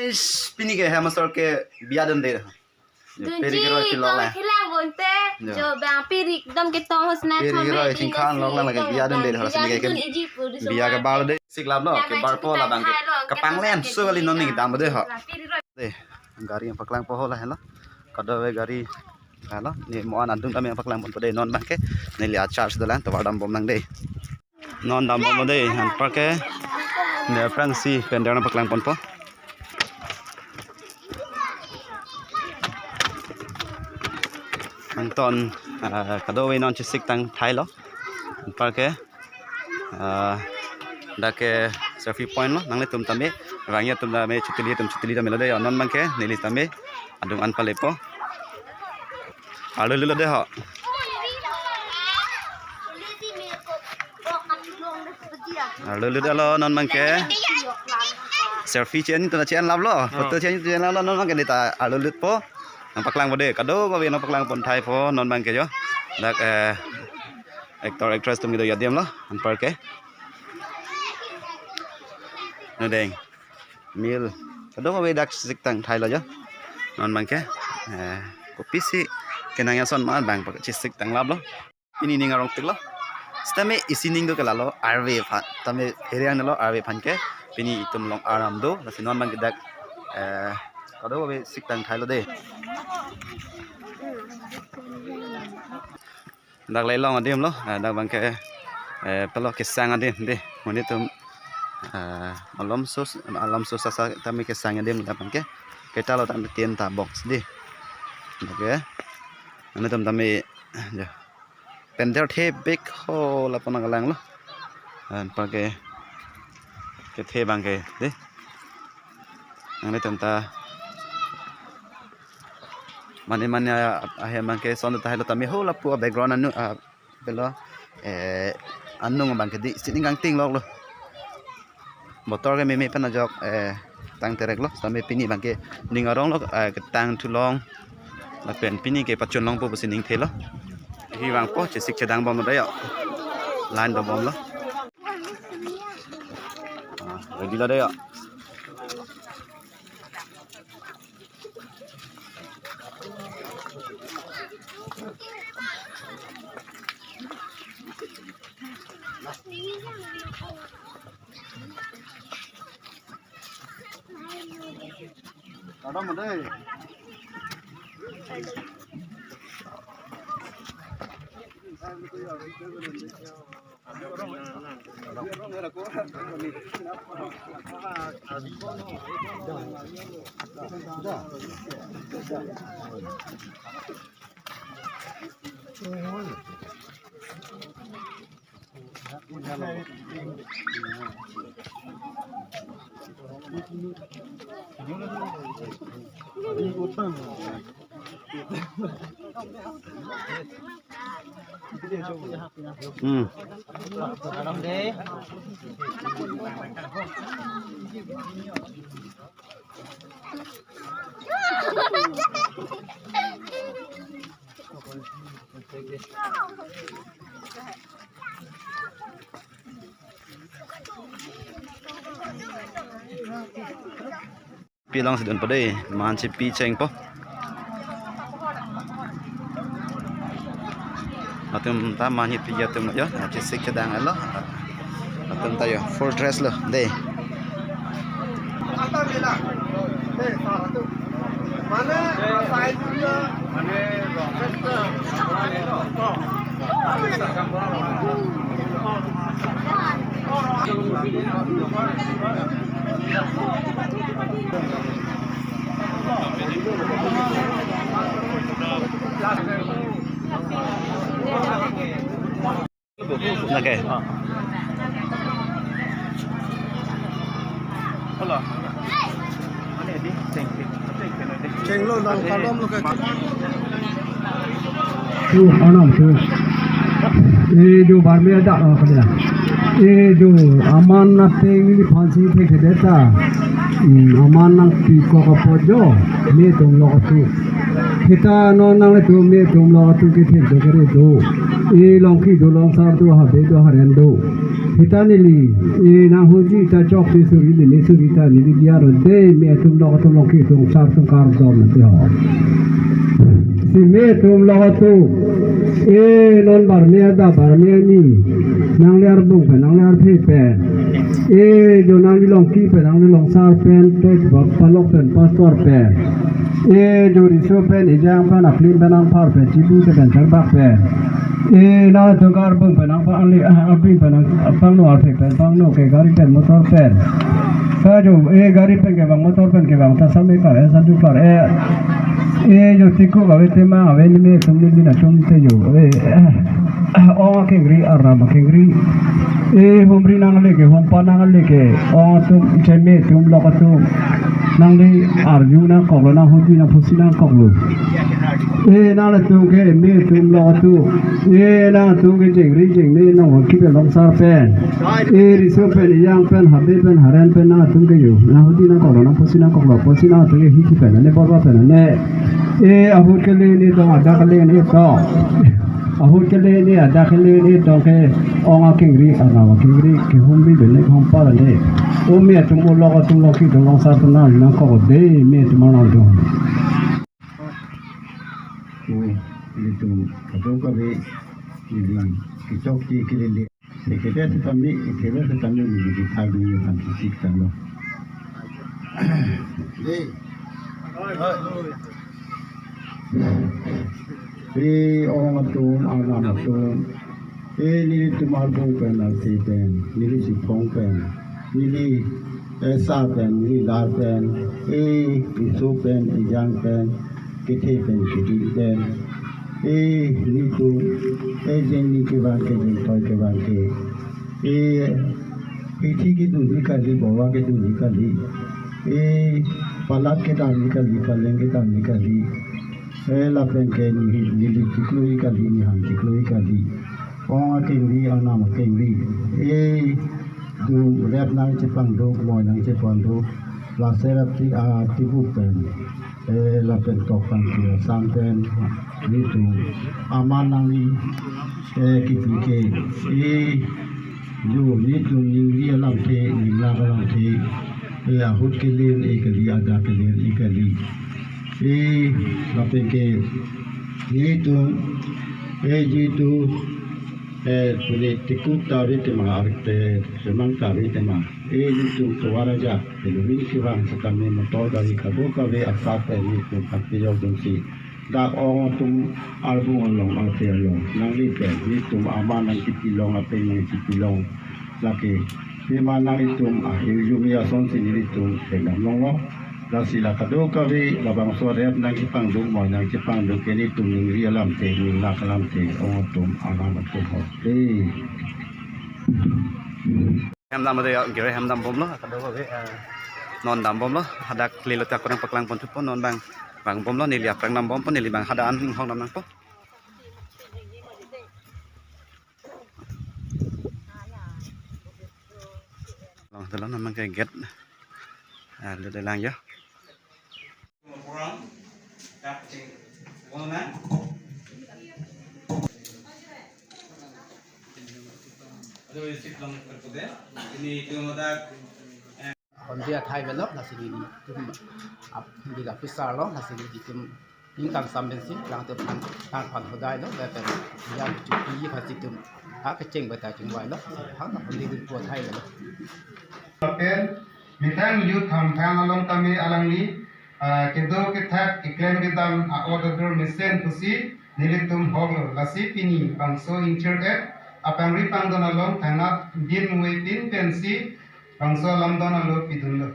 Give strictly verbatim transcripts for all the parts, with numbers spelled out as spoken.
Ish, pini ke headmaster ke biya dunde. Piri ke roi pilok le. Yo. Piri ke roi singkhan lok lang lake biya dunde ho, sini ke biya ke bar de. Siklap lo, ke bar po labang ke. Kapanglen su kali non ning dam de ho. De, gari nangpaklangpo ho la helo. Kadokave gari helo. Ne mo-an adung kami nangpaklangponpo de non abang ke. Neli a-charge dolang tovar dambom nang de. Non dambom de, anparke. Ne aphrangsi pendel nangpaklangponpo. Nangton, ah, kadokave non chesik tang thailo. Anparke. Ah, dak ke selfie point lo, nanglitum tame, vangji atum tame, chotili atum chotili tame lo de, non abang ke, neli tame, adung an palepo. Arlo lo de ho. Arlo lo de lo, non abang ke. Selfie chen, tuna chen lap lo, photo chen, chen lap lo, non abang ke neta arlo lo po. Nangpaklangpo de, kadokave nangpaklangpon thaipo, non abang ke yo. Dak, eh, actor, actress atum kedo adim lo, anparke. Nudeng. Mil. Kadokave dak chesik tang thailo jo. Non abang ke. Eh, kopisi kenang ason ma abang pak chesik tang lap lo. Pini ning arong tik lo. Sitame isi ning do ke lalo arve aphan. Tame pherang lo arve aphan ke. Pini itum along aram do. Lasi non abang ke dak, eh, kadokave sik tang thailo de. Dak le along adim lo, ah, dak abang ke, eh, pelo kesang adim de, monit atum, ah, malom sus, malom sus asa tame kesang adim dak abang ke, keta lo tame tin ta box de, dak ke, ane atum tame, ya, pender the bek ho lapu nanglang lo, anparke, kethe abang ke de, ane atum ta, mane mane, ah, ahem abang ke son ta helo tame ho lapu a-background anu, ah, pelo, eh, anung abang ke di sining kangting lok lo. Motor ke meme pen ajok, eh, tang terek lo. Tame pini abang ke ning arong lo, eh, ketang thu long. Lapen pini ke pachun longpo pusi ning thelo. Hi vangpo chesik chedangbom lo de yo. Line dobom lo. Ah, ready lo de yo. Hmm. Pi alongsi dunpo de, mansi pi chengpo. Latum ta manhi pi atum jo, chesik chedang lo. Latum ta jo, full dress lo, de. Lake. Chenglo nang kalom lo ke. Tu, anam tu. Eh, jo barme ada, oh, kada. Eh, jo aman na peng ni phansi thek deta. Hmm, aman nangpi kok apo jo. Ne tong lo tu. Seta non nanglitum me atum along atum kethe do kere do. E longki do, longsar do, habe do, haren do. Seta neli, e nanghoji ta chok te suri neli suri ta neli diya ro de, me atum along atum longki atum sar atum kardom te ho. Si me atum along atum. E non bar me ada bar me ani. Nangli arbung pen, nangli arphe pen. E jo nangli longki pen, nangli longsar pen, te palok pen, pastor pen. E jo riso pen, ejang pen, aklim pen, angphar pen, chibu pen, charbak pen. E nangtum karbung pen, angpa angli, ah, arbing pen, ang, pangno arphe pen, pangno ke gari pen, motor pen. Sa jo, e gari pen kevang, motor pen kevang, ta same kar, e sanju kar, e, e jo tiku ave tema, ave nime tum ni bina tum te jo, e, eh, ong akengri, arnam akengri. E humri nangle ke, humpa nangle ke, ong atum, cheme atum, lok atum. Nangli arju nangkoklo, nanghoji nangphusi nangkoklo. E nangtum ke me atum along atum. E nangtum ke jengri jengme nang kipe longsar pen. E riso pen, ejang pen, habe pen, haren pen nangtum ke jo. Nanghoji nangkoklo, nangphusi nangkoklo, phusi nangtum ke hiki pen, ne borba pen, ne. E ahut kele ne tong, adak kele ne tong. Ahut kele ne, adak kele ne tong ke ong akengri, arnam akengri, kehumri bene humpa ne. O me atum, o lok atum, longki atum, longsar atum nang nangkok de, me atum nangtum. Oi, ilitum kadokave, ili kechok ti kelele. Sekete setame, ikele setame, ili kethak ni han kisik tanglo. Hey. Hey, ong atum, arnam atum. E nelitum arbung pen, arse pen, neli chiphong pen, neli esa pen, neli lar pen, e riso pen, ejang pen, kethe pen, kedi pen, e nelitum, e jengni kevang ke, jengtoi kevang ke, e pithi kedunji kali, bowa kedunji kali, e palat kedamji kali, paleng kedamji kali. E lapen ke neli, neli chiklo kali, neli hang chiklo kali. Ong akengri, arnam akengri. E dun rep nangchepangdun, moi nangchepangdun. Laso rep ti, ah, tibuk pen. E lapen tok pen ke, san pen. Nelitum aman nangli, e kipi ke. E jo nelitum ningri alamthe, ninglak alamthe. E ahut kelen e kali, adak kelen e kali. E lapen ke nelitum, e jitu, e pune tikuk ta ave tema, arke semang ta ave tema. E nelitum tovar ajat, e lurin kevang setame motor gari kadokave asap e nelitum hak pejok dunsi. Dak ong atum arbung along, arphe along, nangli pen nelitum aman nangkipilong, apeng nangkipilong. Lake pima nanglitum ahirjume asonsi nelitum thekdam longlo. Lasi la kadokave labangso rep nangkepangdun, moi nangkepangdun ke nelitum ningri alamthe, ninglak alamthe, ong atum, arnam atum ho. Hey. Hem dam ade, gere hem dambomlo, kadokave, eh, non dambomlo, hadak lilo ta kurang paklang pon thupo, non bang, bangbomlo, neli aphrang dambompo, neli bang hadak an inghong dam nangpo. Long, telo namang ke gate. Ah, lo de lang yo. Hindi athai velo, lasi nelitum ap, hindi officer lo, lasi nelitum ningkan sam pensi, lang tu pan, tang pan hodai lo, lapen yang chupi ha situm, ha kecheng beta chengvai lo, ha hindi dun po athai velo. Lapen methang youth hamphang along tame alangli, ah, kedo kethak keklem kedam a-order mesen pusi nelitum hoklo. Lasi pini bangso ingchir et apangri pangdon along thangnat din muepin pensi bangso alamdon alo pidunlo.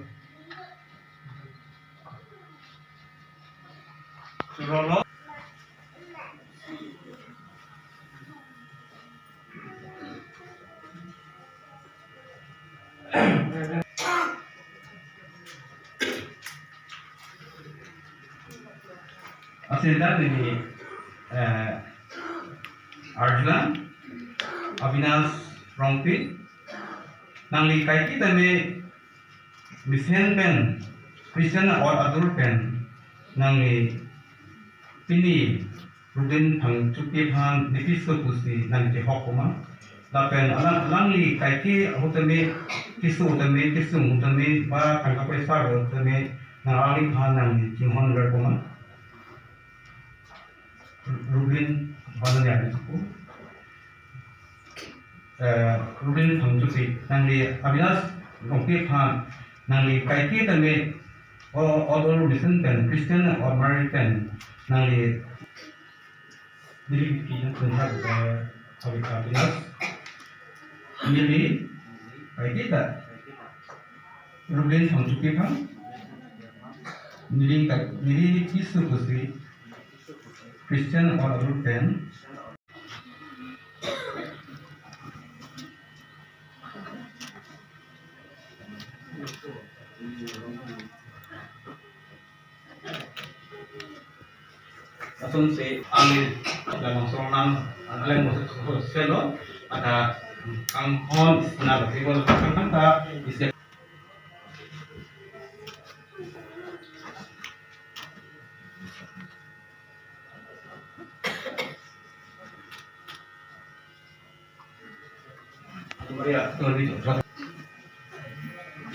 Asinta neli, eh, Arjun, Avinash Rongpi, nangli kaike tame mesen pen, Christian a-order pen, nangli Pini Rubin Phangchopi aphan ne piso pusi nangchehok ma? Lapen alang, alangli kaike ahut tame, keso tame, kesung tame, ba tangka paisa ro tame, nang alangliphan nangchinghon ver ma? Rubin, bana ya, eh, Rubin Phangchopi, nangli Avinash Rongpi aphan, nangli kaike tame, o, order mission pen, Christian or married pen, nangli, neli ki nang tungha, eh, Avi-, Avinash, neli, kaike ta, Rubin Phangchopi aphan, neli ka, neli piso pusi, Christian or married pen, atum si amin, labangso nang, aleng mo selo, ada kanghon, na, table, kan, kan, ta, isi.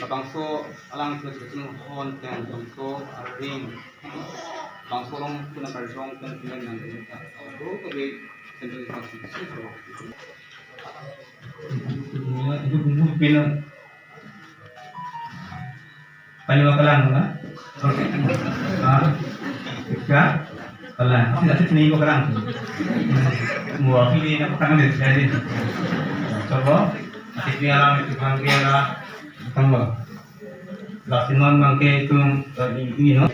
Labangso alang kecil hon pen bangso aring, bangso along kuna karjong pen pilihan yang kita tahu, tapi sendiri pasti itu. Itu bumbu pilihan. Pani ba kalang na? Ah, ika? Kalang. Sila si pani ba kalang. Mo pili na kalang din jadi. Coba, si pia lang, si pang pia lang. Tanggal. Lasi non bangke itu, eh, ini, no?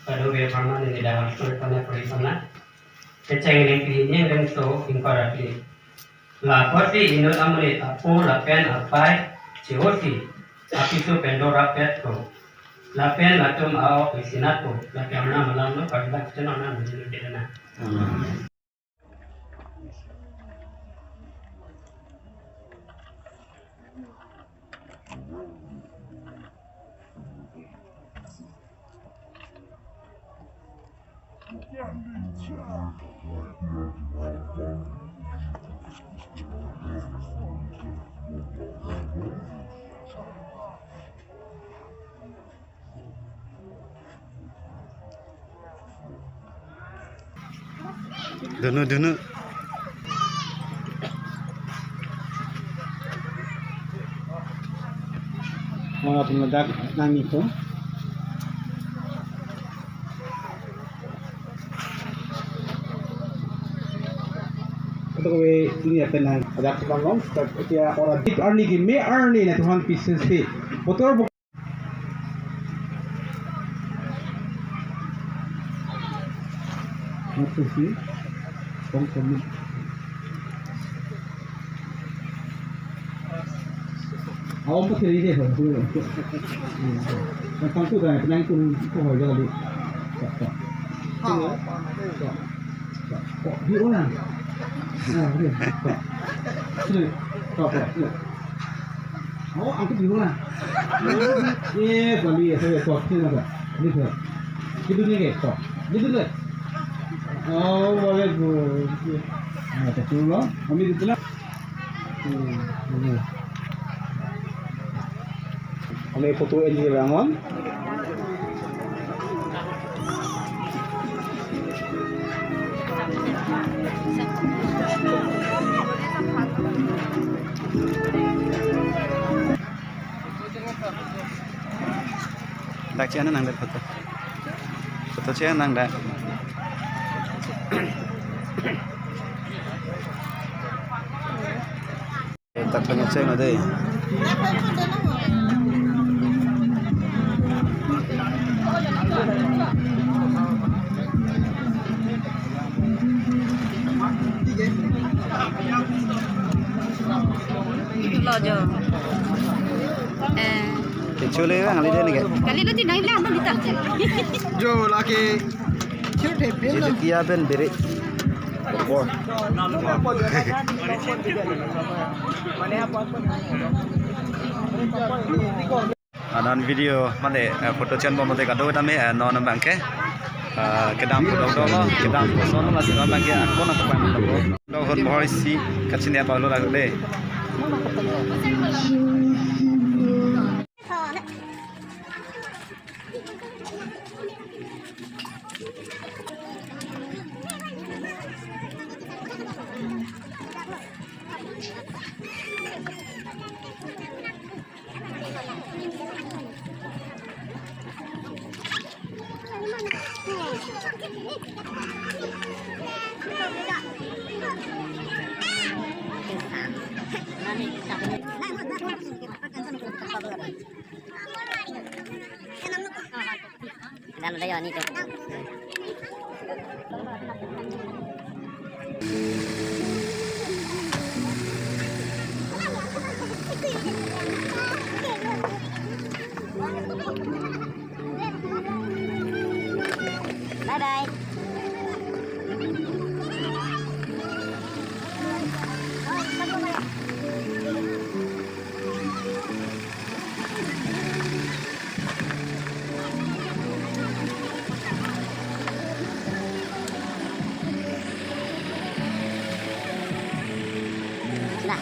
Kado be pharma ne dawan puri pana puri pana. Kecheng lengpi ne lengso ingkar ati. La apotsi inut amonit apo lapen apai chehorsi apiso pen dorapetpo. Lapen latum a-ok isinatpo. Lapen arnam alam lo pagdak chenona menjadi dana. Dunu, dunu. Mga pemadak nami ko. Ito ko ini ya tenang. Ada ko long start. Ito ya ora dik arni ki me arni na Tuhan pisi si. Motor Apa sih? Kong kami. Awak pasti ini deh, Bang. Bang, tangku dah, penang pun kau harga lagi. Tak, tak. Sini, tak. Tak. Kok di mana? Nah, ini. Tak. Sini. Tak, tak. Sini. Oh, angkut di mana? Eh, balik ya, saya kok sini ada. Ini, sir. Gitu nih, guys. Kok. Gitu deh. Oh, boleh, Bu. Nah, betul loh. Kami gitu lah. Hmm, ini. Kami foto ini bangun. Dak chiang nang dak foto. Foto chiang nang dak. Tak banyak saya nanti. Lo jo. Eh. Kecuali bang, kali dia nih, Kak. Kali nanti naik lah, nanti tak. Jo, laki. Jadi kia ben beri. Bor. Mana apa apa. Anan video mane, eh, photo chen bom mate kado tame, eh, non bangke. Ah, kedam kedam dolo, kedam kosonlo, lasi non lagi ako nangpaklanglo. Lo hon bohor isi kachini apa lo lagi le. Dan udah ya, ni tuh. Bye bye. Nah,